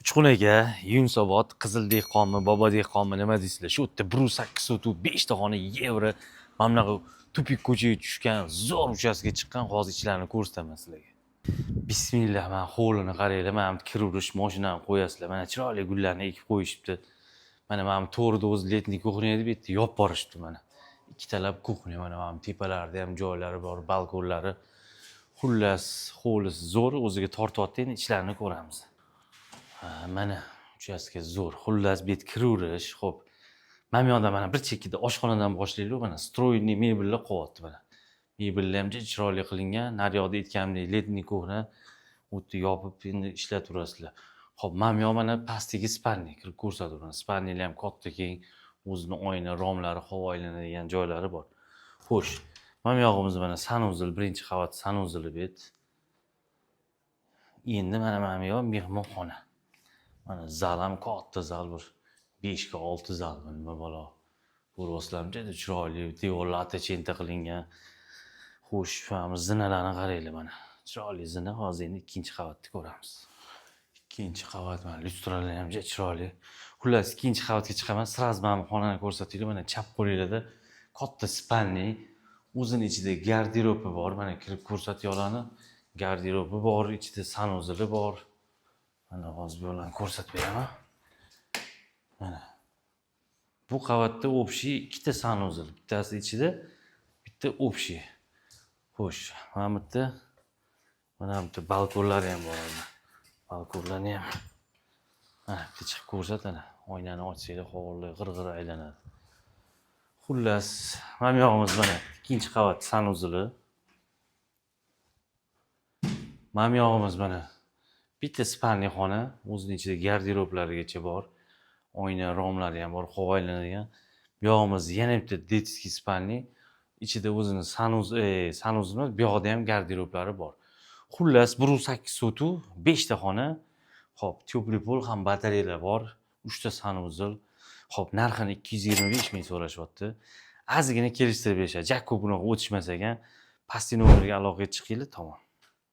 Uchqun aka, Yunusobod, Qizil dehqonmi, Bobo dehqonmi, nima deysizlar? Shu yerda 108 sotix, 5 ta xona, yevro, mana bunaqa тупик ko'chaga tushgan, zo'r uchastkaga chiqqan. Hozir ichlarini ko'rsataman sizlarga. Bismillah, mana hovlini qaranglar, mana bu kiraverish, mashinani qo'yasizlar. Mana chiroyli gullarni ekib qo'yishibdi. Mana bu to'g'rida o'zi летний кухня deb yerda yopib borishibdi mana. Ikkitalab кухня, mana bu tepalarida ham joylari bor, balkonlari. Xullas, hovlisi zo'r, o'ziga tortyapti, endi ichlarini ko'ramiz. Ha, mana uchastka zo'r. Xullas, bu yerga kiraverish, xo'p. Mana bu yoqda, mana bir chekkada oshxonadan boshlaylik, mana встроенный mebellar qo'yapti mana. Mebellar ham juda chiroyli qilingan. Naryoqda aytganimdek, летний кухня, u yerda yopib endi ishlataverasizlar. Xo'p, mana bu yoq, mana pastdagi спальня, kirib ko'rsataveraman. Спальня lar ham katta, keng, o'zini oyna romlari, havo aylanadigan joylari bor. Xo'sh, mana bu yog'imiz mana санузел, birinchi qavat санузел i bu yer. Endi mana bu yoq mehmonxona. Mana zal ham katta zal, bir 5 ga 6 zal, nima balo. Ko'ryapsizlarmi, juda chiroyli, devorlar ata-chenta qilingan. Xo'sh, mana zinalarni qaranglar mana. Chiroyli zina. Hozir endi ikkinchi qavatni ko'ramiz. Ikkinchi qavat, mana lyustralar ham juda chiroyli. Xullas, ikkinchi qavatga chiqaman, сразу mana bu xonani ko'rsataylik. Mana chap qo'linglarda katta спальня, o'zini ichida garderobi bor. Mana kirib ko'rsatyolarni. Garderobi bor, ichida санузел i bor. Mana hozir bu yoqlarni ko'rsatib beraman. Mana. Bu qavatda общий ikkita санузел, bittasi ichida, bitta общий. Xo'sh, mana bu yerda balkonlari ham bor mana. Balkonlarni ham mana bitta chiqib ko'rsat ana. Oynani ochsanglar, hovli g'ir-g'ir aylanadi. Xullas, mana bu yog'imiz mana ikkinchi qavat санузел i. Mana bu yog'imiz mana bitta спальня xona, o'zini ichida garderoblarigacha bor. Oyna romlari ham bor, havo aylanadigan. Bu yog'imiz yana bitta детский спальня. Ichida o'zini санузел emas, bu yoqda ham garderoblari bor. Xullas, 108 sotix, 5 ta xona. Xo'p, теплый пол ham, batareyalar bor, 3 ta санузел. Xo'p, narxini 225 ming so'rashyapti. Ozgina kelishtirib berishadi. Ja ko'p bunaqa o'tishmas ekan. Pastki nomerga aloqaga chiqinglar, tamom.